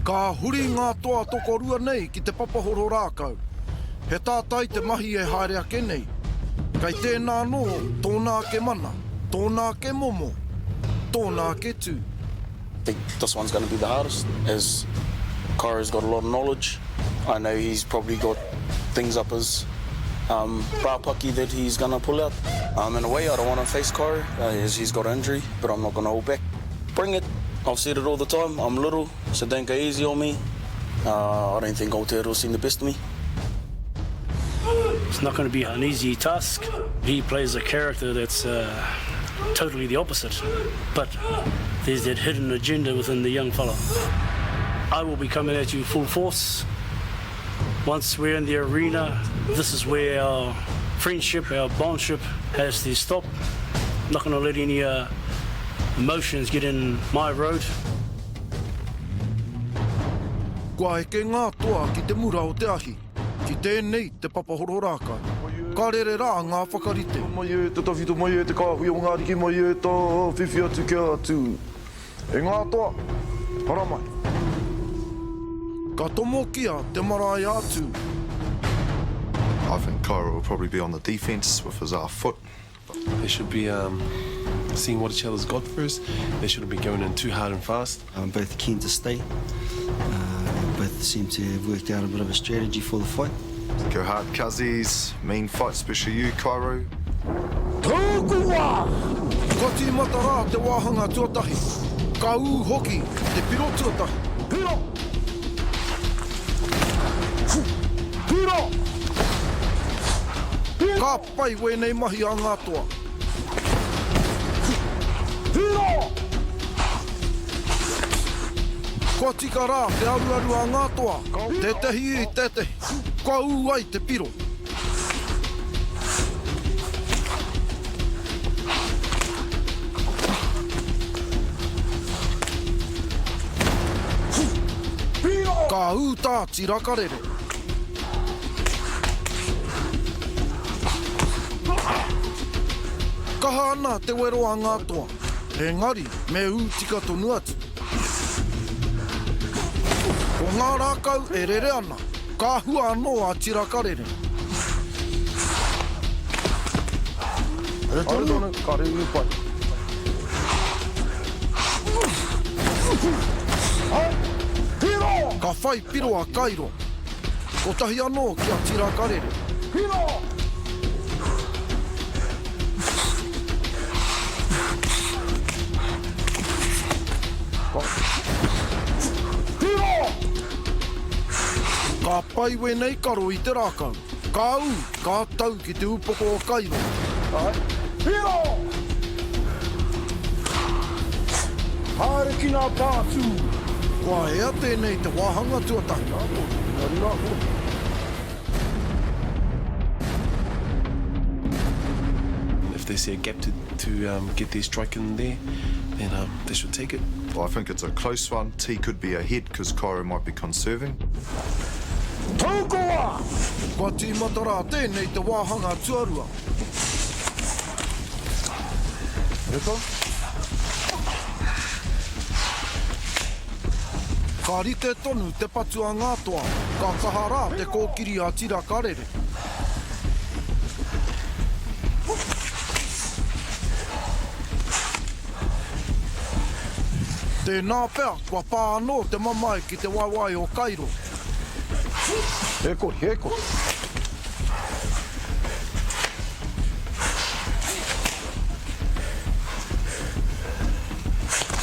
Ka huri ngā toa tokorua nei ki te papahoro rākau. He tātai te mahi e haere ake nei. Kei tēnā anō tōna ake mana, tōna ake momo, tōna ake tū. Think this one's gonna be the hardest as Kairo's got a lot of knowledge. I know he's probably got things up his um, rāpaki that he's gonna pull out. Um, in a way, I don't want to face Kairo uh, as he's got an injury, but I'm not gonna hold back. Bring it. I've said it all the time. I'm little, so don't go easy on me. Uh, I don't think Aotearoa's seen the best of me. It's not going to be an easy task. He plays a character that's uh, totally the opposite, but there's that hidden agenda within the young fella. I will be coming at you full force. Once we're in the arena, this is where our friendship, our bondship has to stop. Not going to let any uh, emotions get in my road. Kua eke ngā toa ki te mura o te ahi, ki tēnei te papahoro rākau. Ka rere rā ngā whakarite. Mai e te tawhito, mai e te kāhui o ngā ariki, mai e tā whiwhi atu kia tū. E ngā toa, haramai. Ka tomokia te marae a Tū. I think Kairo will probably be on the defence with his foot. They should be um, seeing what each other's got first. They shouldn't be going in too hard and fast. Um, both keen to stay. Uh, both seem to have worked out a bit of a strategy for the fight. Go hard, cuzzies. Mean fight, especially you, Cairo. Tōku wā! Kua tīmata rā te wāhanga tuatahi. Ka ū hoki te piro tuatahi. Piro! Piro! Piro! Ka pai wēnei mahi a ngā toa. Piro! Kua tika rā te aruaru a ngā toa, tētehi i tētehi, kua ū ai te piro. Ka ū tā Tirakarere. Kaha ana te wero a ngā toa, engari me ū tika tonu atu. Ko ngā rākau e rere ana, ka hua anō a Tirakarere. Haere tonu, ka rere pai. Ka whai piro a Kairo. Kotahi anō ki a Tirakarere. Piro! Piro! Ka pai wēnei karo i te rākau. Ka ū, ka tau ki te upoko o Kairo. Piro! Haere ki ngā pātū. Kua ea tēnei te wāhanga tuatahi. If they see a gap to, to um, get their strike in there, then um, they should take it. Well, I think it's a close one. T could be ahead because Cairo might be conserving. Taukoa! Kua tīmata rā tēnei te wāhanga tuarua. Ka rite tonu te patu a ngā toa, ka kaha rā te kōkiri a Tira Karere. Tēnā pea kua pā anō te mamae ki te waewae o Kairo. E kore, e kore.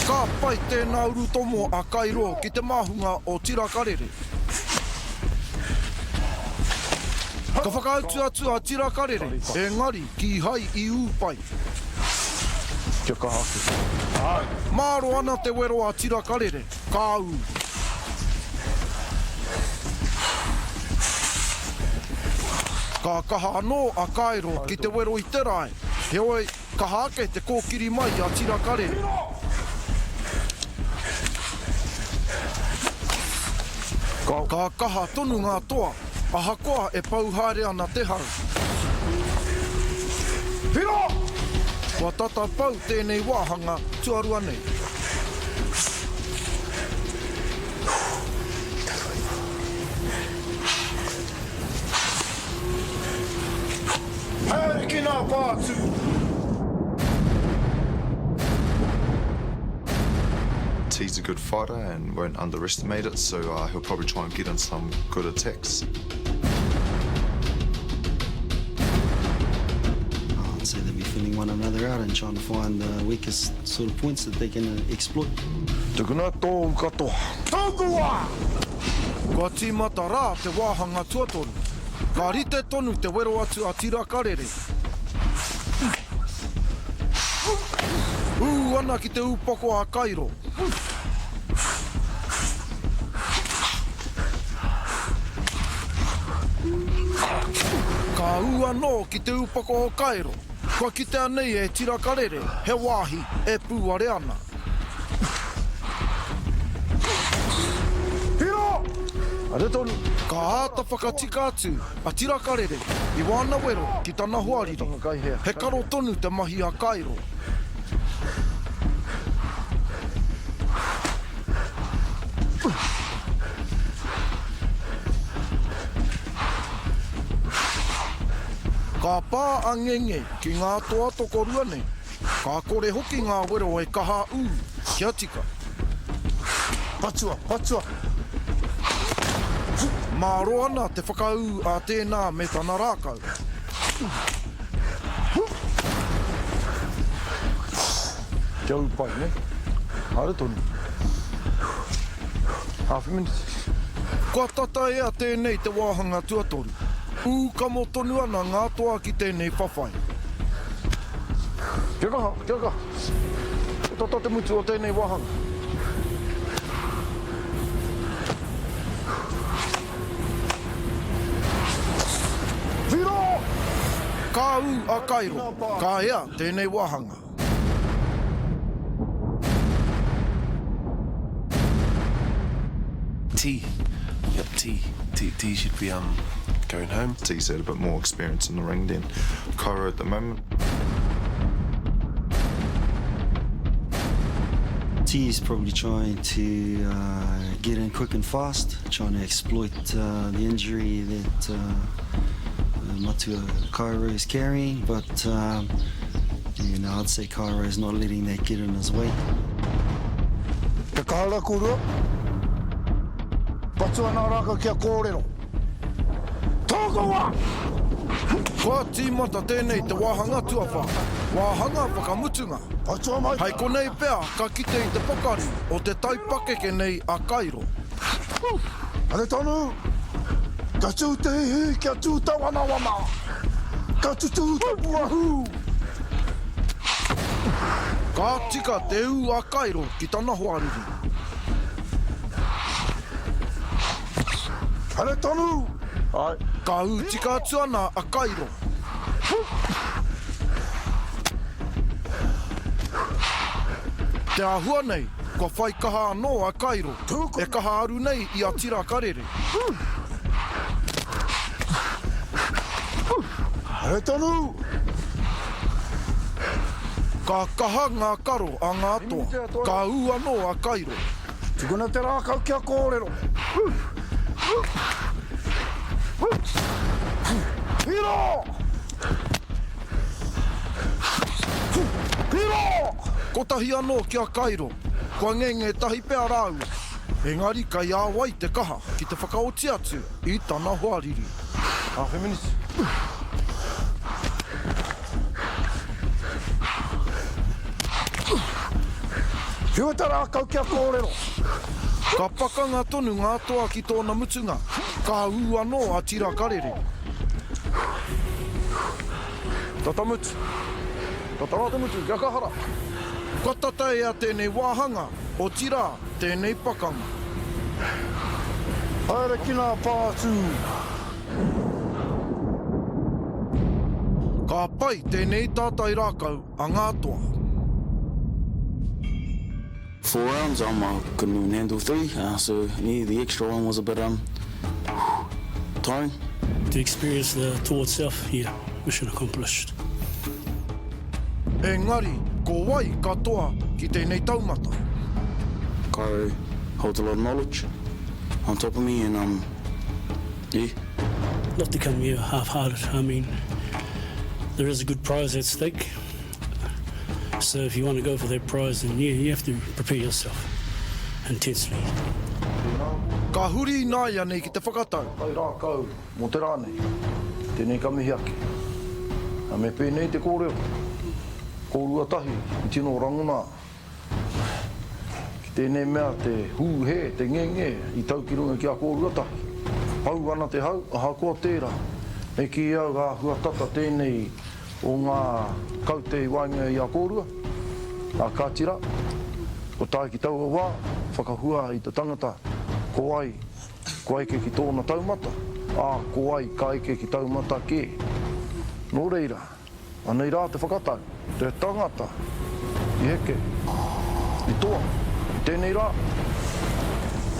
Ka pai tēnā urutomo a Kairo ki te māhunga o Tirakarere. Ka whakautu atu a Tirakarere, engari kīhai i ū pai. Kia kaha ake. Māro ana te wero a Tirakarere, ka ū. Ka kaha anō a Kairo ki te wero i te rae, heoi, kaha ake te kōkiri mai a Tirakarere. Ka kaha tonu ngā toa, ahakoa e pau haere ana te hau. Kua tata pau tēnei wāhanga tuarua nei. Haere ki nā pātū! T's a good fighter and won't underestimate it, so uh, he'll probably try and get in some good attacks. I'd say they'll be feeling one another out and trying to find the weakest sort of points that they can uh, exploit. Tukuna tōu katoa. Tōku wā! Kua tīmata rā te wāhanga tuatoru. Ka rite tonu te wero atu a Tira Karere. Ū ana ki te ūpoko a Kairo. Ka ū anō ki te ūpoko o Kairo. Kua kitea nei e Tira Karere he wāhi e pūare ana. Hiro! Haere tonu. Ka āta whakatika atu a Tira Karere i wāna wero ki tana hoariri. He karo tonu te mahi a Kairo. Ka pā a Ngenge ki ngā toa tokorua nei. Ka kore hoki ngā wero e kaha ū kia tika. Patua, patua. Mārō ana te whakaū a tēnā me tana rākau. Kia ū pai, nē? Haere tonu. Half a minute. Kua tata ea tēnei te wāhanga tuatoru. Ū kamo tonu ana ngā toa ki tēnei whawhai. Kia kaha, kia kaha. Kua tata te mutu o tēnei wāhanga. Whiro! Ka ū a Kairo, ka ea tēnei wāhanga. T. Yep, T. T, T should be um, going home. T's had a bit more experience in the ring than Cairo at the moment. T is probably trying to uh, get in quick and fast, trying to exploit uh, the injury that uh, uh Matua Cairo is carrying, but um, you know, I'd say Cairo is not letting that get in his way. Te kaha kōrua. Patua nā rākau kia kōrero. Tōku wā! Kua tīmata tēnei te wāhanga tuawhā, wāhanga whakamutunga. Patua mai! Hei konei pea ka kite i te pakari o te taipakeke nei a Kairo. Haere tonu! Ka tū te hihi kia tū tawanawana! Ka tutū te puahu! Ka tika te ū a Kairo ki tana hoariri. Haere tonu! Ka ū tika atu ana a Kairo. Te āhua nei, kua whai kaha anō a Kairo, e kaha aru nei i a Tira Karere. Haere tonu! Ka kaha ngā karo a ngā toa, ka ū anō a Kairo. Tukuna te rākau kia kōrero. Hiro! Hiro! Kotahi anō ki a Kairo, kua ngenge tahi pea rāua, engari kei a wai te kaha ki te whakaoti atu i tana hoariri. Half a minute. Whiua te rākau kia kōrero. Ka pakanga tonu ngā toa ki tōna mutunga, ka ū anō a Tira Karere. Tata mutu. Tata rā te mutu, kia kaha rā. Kua tata ea tēnei wāhanga, otirā, tēnei pakanga. Haere ki ngā pātū. Ka pai tēnei tātai rākau a ngā toa. Four rounds, um, I couldn't even handle three, uh, so yeah, the extra one was a bit um, tiring. To experience the tour itself, yeah, mission accomplished. Engari, ko wai ka toa ki tēnei taumata? Kairo holds a lot of knowledge on top of me and um, yeah. Not to come here half-hearted, I mean, There is a good prize at stake. So if you want to go for that prize, then yeah, you have to prepare yourself intensely. Ka huri ināianei ki te whakatau. Kai rākau mō te rā nei. Tēnei ka mihi ake. Nā, me pēnei te kōrero. Kōrua tahi i tino rangona ki tēnei mea te hūhē, te ngenge i tau ki runga ki a kōrua tahi. Pau ana te hau, ahakoa tērā, me kī au āhua tata tēnei o ngā kaute i waenga i a kōrua, ā, kāti rā, kua tae ki taua wā, whakahua i te tangata ko wai kua eke ki tōna taumata, ā, ko wai ka eke ki taumata kē. Nō reira, anei rā te whakatau, te tangata i heke, i toa, i tēnei rā,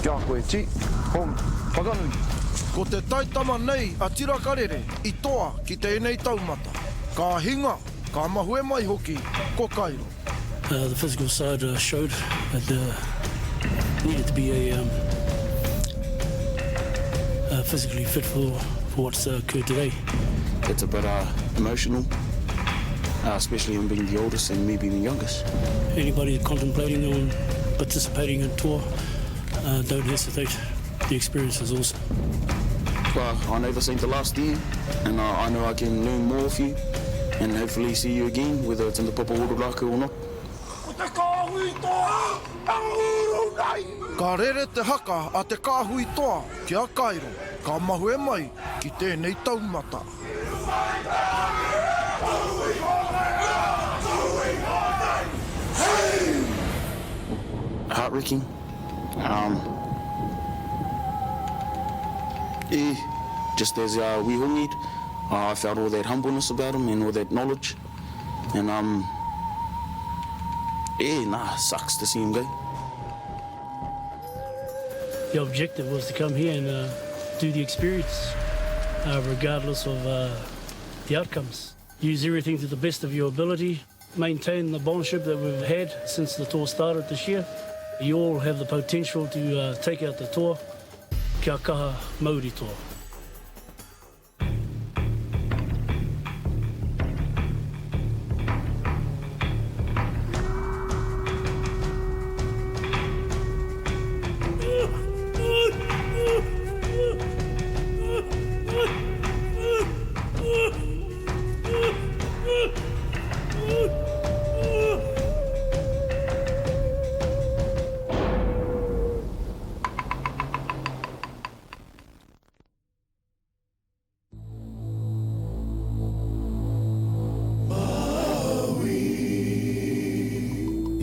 ki a koe, Ti, Hongi, Whakanui. Ko te taitama nei a Tirakarere i toa ki tēnei taumata. Ka hinga, ka mahue mai hoki ko Kairo. The physical side showed that there needed to be a um, physically fit for, for what's occurred today. It's a bit uh, emotional, uh, especially him being the oldest and me being the youngest. Anybody contemplating on participating in tour, uh, don't hesitate. The experience is awesome. Well, I know this ain't the last year, and I, I know I can learn more of you, and hopefully see you again, whether it's in the Papa Rākau or not. Ko te kāhui toa ka uru nei! Ka rere te haka a te kāhui toa ki a Kairo, ka mahue mai ki tēnei taumata. Heart-wrecking. Um, eh, just as uh, we hongied, uh, I felt all that humbleness about him and all that knowledge. And um, yeah, nah, sucks to see him go. The objective was to come here and uh, do the experience, uh, regardless of uh, the outcomes. Use everything to the best of your ability, maintain the bondship that we've had since the tour started this year. You all have the potential to uh, take out the tour. Kia kaha mauri toa.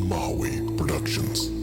Maui Productions.